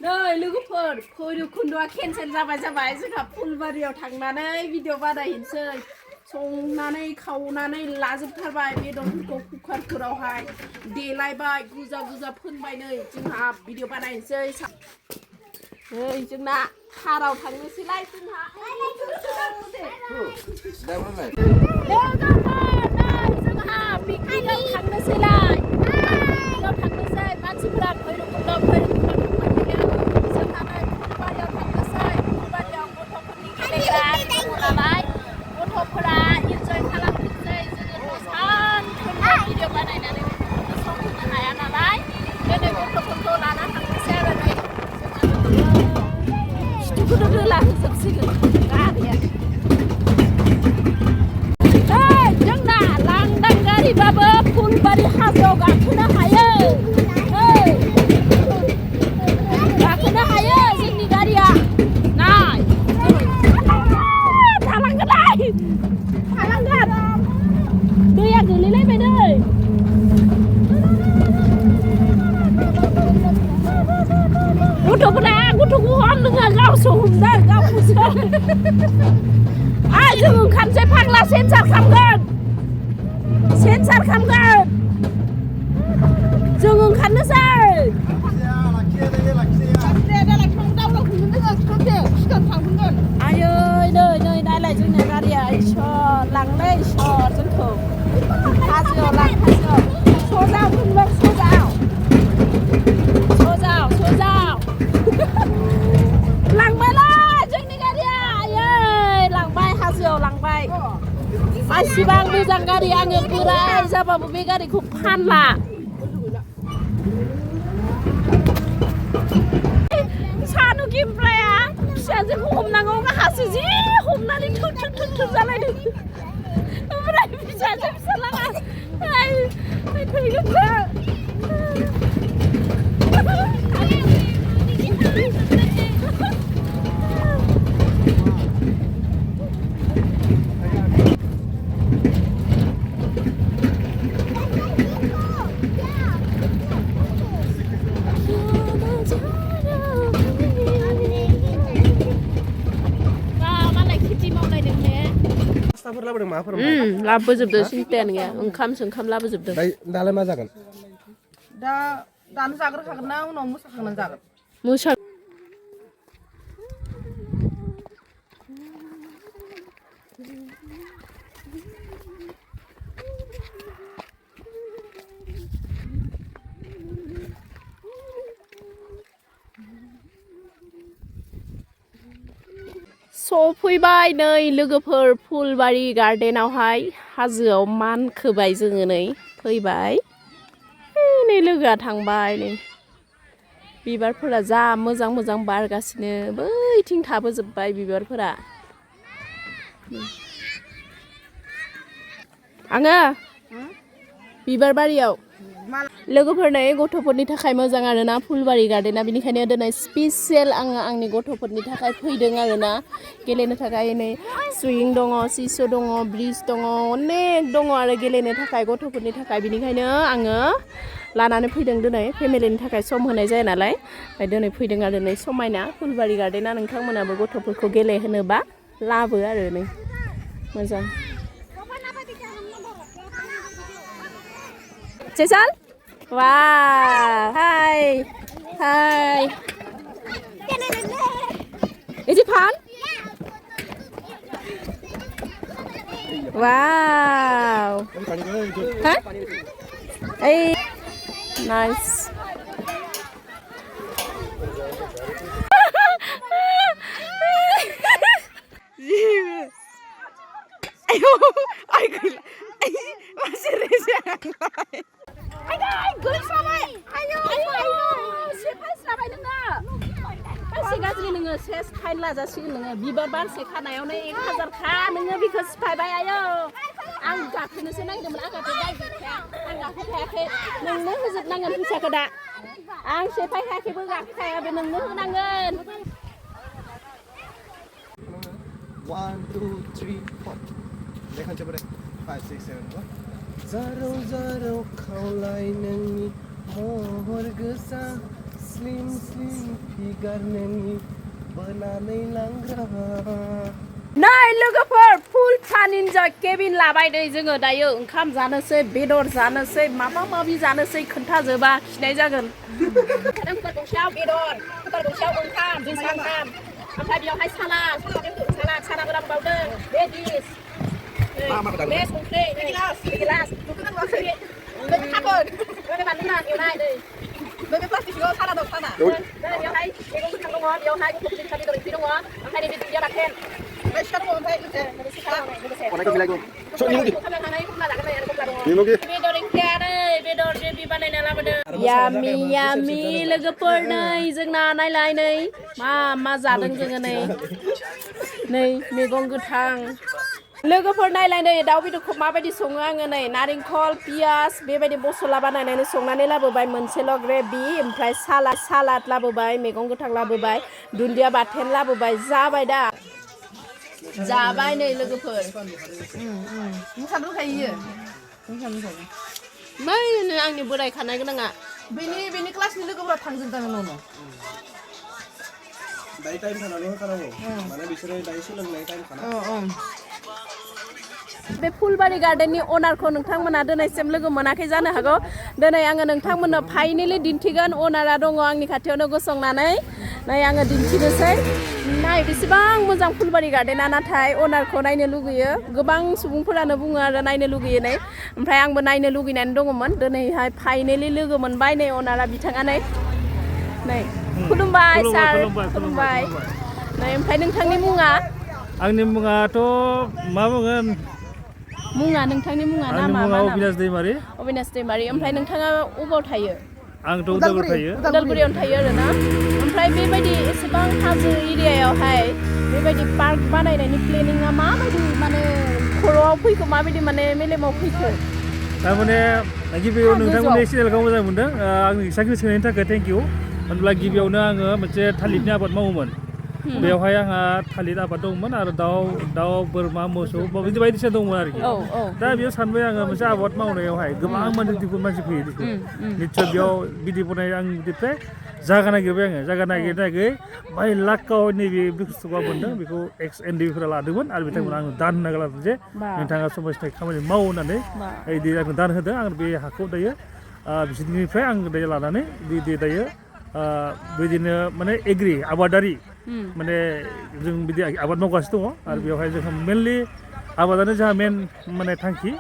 नै लोगोफोर भैरबकुन्द'आ केनसेल जाबाय जोंहा फुलबारियाव थांनानै भिडिअ बानायहैनोसै संनानै खावनानै लाजोबथारबाय बेदरफोरखौ कुकारफोरावहाय देलायबाय गुजा फोनबाय नै जोंहा भिडिअ बानायनोसै नै जोंना थाराव थांनोसैलाय जोंहा जोंहा पिकनिकआव थांनोसैलाय मानसिफोरा भैरबकुन्द'आव जोंना लांदां गारिबाबो फुलबारि हाजोआव गाखोनो हायो जोंनि गारिया नाय थालांगोन दैया गोलैलायबाय नै गथ'खौ हमनोङा गावसो हमदों गावखौसो जों ओंखारनोसै फाग्ला सेन्सार खालामगोन जों ओंखारनोसै आयै नै नायलाय जोंना गारिया इसर लांलै इसर जोंखौ हाजोआव सजाव फुनबार सजाव लांबायलाय जोंनि गारिया आयै लांबाय हाजोआव लांबाय मानसिबां मोजां गारि आङो बोराय जाबाबो बे गारिखौ फानला सानु गिमप्लाया फिसाजोखौ हमनांगौ गाहासो जि हमनानै थोर जालायदों ओमफ्राय फिसाजो फिसालाङा थैगोनसो लाबोजोबदो सिन्थायानो गैया ओंखाम लाबोजोबदो दालाय मा जागोन दानो जाग्रोखागोन ना उनाव मोसाखांनानै जागोन सफैबाय नै लोगोफोर फुलबारि गार्डेनावहाय हाजोआव मानखोबाय जोङो नै फैबाय नै लोगोआ थांबाय नै बिबारफोरा जा मोजां बारगासिनो बैथिं थाबोजोब्बाय बिबारफोरा आङो बिबार बारियाव लोगोफोर नै गथ'फोरनि थाखाय मोजां आरोना फुलबारि गार्डेना बेनिखायनो दिनै स्पेसियेल आङो आंनि गथ'फोरनि थाखाय फैदों आरोना गेलेनो थाखाय नै सुइं दङ सिस' दङ ब्रिज दङ अनेक दङ आरो गेलेनो थाखाय गथ'फोरनि थाखाय बेनिखायनो आङो लानानै फैदों दिनै फेमिलिनि थाखाय सम होनाय जाया नालाय ओमफ्राय दिनै फैदों आरो नै समायना फुलबारि गार्डेना नोंथांमोनाबो गथ'फोरखौ गेलेहोनोबा लाबो आरो नै मोजां Cesal? Wow! Hi! Is it fun? Wow! Huh? Hey! Nice! Masih rese Ayo, gulis selabai. Ayo. Sepai selabai नोङो. Pasti गाज्रि नोङो सेस फाइन लाजासिगोन नोङो. बिबार बारसे खानायावनो 1000 खा नोङो बिखौ सिफायबाय आयो. आं गाखोनोसो नागिरदोंमोन आं गाखोफायाखै. नोंनो होजोबनांगोन फैसाखौ दा. आं सेफायखायाखैबो गाखोखायाबो नोंनो होनांगोन. 1 2 3 4 लेखा जोबबाय 5 6 7 जारौ खावलाय नोंनि महर गोसा स्लिम स्लिम फिगार नोंनि बोनानै लांग्रा नै लोगोफोर फुल फान इन्जय केबिन लाबाय नै जोङो दायो ओंखाम जानोसै बेदर जानोसै माबा माबि जानोसै खोन्थाजोबा खिनाय जागोन कुकार गंसेयाव बेदर कुकार गंसेयाव ओंखाम जोसा ओंखाम ओमफ्राय बेयावहाय सालाद लांबावदों बे डिस बे संख्रि गिलास थागोन बे बानलु ना एवनाय नै बे प्लास्टिकआव साना दं साना बेयावहाय मैगं गोथां दङ बेयावहाय गथ'फोरनि थाखाय बेदर ओंख्रि दङ ओमफ्राय नैबे दुन्दिया बाथोन यामि यामि लोगोफोर नै जोंना नायलाय नै मा जादों जोङो नै मैगं गोथां लोगोफोर नायलाय नै दाउ बेदरखौ माबायदि सङो आङो नै नारेंखल पियास बेबायदि मसला बानायनानै संनानै लाबोबाय मोनसेल' ग्रेभि ओमफ्राय सालाद लाबोबाय मैगं गोथां लाबोबाय दुन्दिया बाथोन लाबोबाय जाबाय दा जाबाय नै लोगोफोर मोसानो रोंखायो मै आंनि बोराय खानाय गोनाङा बेनि क्लासनि लोगोफोरा थांजोबदों न'नाव दायो टाइम थानानै होखानांगौ माने बिसोरो दायो सोलोंनाय टाइम खाना बे फुलबारि गार्डेननि अनारखौ नोंथांमोना दिनैसिम लोगो मोनाखै जानो हागौ दिनै आङो नोंथांमोननो फाइनेलि दिन्थिगोन अनारा दङ आंनि खाथियावनो गसंनानै नै आङो दिन्थिनोसै नाय बेसेबां मोजां फुलबारि गार्डेना नाथाय अनारखौ नायनो लुगैयो गोबां सुबुंफोरानो बुङो आरो नायनो लुगैयो नै ओमफ्राय आंबो नायनो लुगैनानै दङमोन दिनैहाय फाइनेलि लोगो मोनबाय नै अनारा बिथाङा नै खुलुमबाय सार खुलुमबाय नै ओमफ्राय नोंथांनि मुङा आंनि मुङाथ' मा बुंगोन नोंथांनि मुङा ना मा अबिनाश दैमारि अबिनाश दैमारि ओमफ्राय नोंथाङा अबाव थायो आंथ' उदालगुरि थायो उदालगुरियावनो थायो आरो ना ओमफ्राय बेबायदि एसेबां हाजो एरियायावहाय बेबायदि पार्क बानायनायनि प्लेनिंआ माबायदि माने खर'आव फैखो माबायदि माने मेलेमाव फैखो थारमाने गिबियाव नोंथांमोननि चेनेलखौ मोजां मोनदों आंनि इसाखौ सोंनायनि थाखाय थेंक इउ होनब्ला गिबियावनो आङो मोनसे थालिरनि आबाद मावोमोन बेवहाय आंहा थालिर आबाद दंमोन आरो दाउ बोरमा मोसौ बिदि बायदिसिना दंमोन आरोखि दा बेयाव सानबाय आङो मोनसे आबाद मावनायावहाय गोबां मानसि फैयो निस्सय बेयाव बिदि बनाय आं बिनिफ्राय जागा नागिरबाय आङो जागा नागिरै बाय लाखआव नैबे बुस्थुखौ मोन्दों बेखौ एक्स एनडिफोरा लादोंमोन आरो बिथांमोना आङो दान होना लादों जे नोंथाङा समाजनि खामानि मावो होननानै बिदि आंनो दान होदों आं बे हाखौ दायो बिसोरनिफ्राय आं दायो लानानै बिदि दायो बिदिनो माने एग्रि आबादारि माने जों बिदि आबाद मावगासिनो दङ आरो बेवहाय जोंहा मेनलि आबादानो जोंहा मेन माने थांखि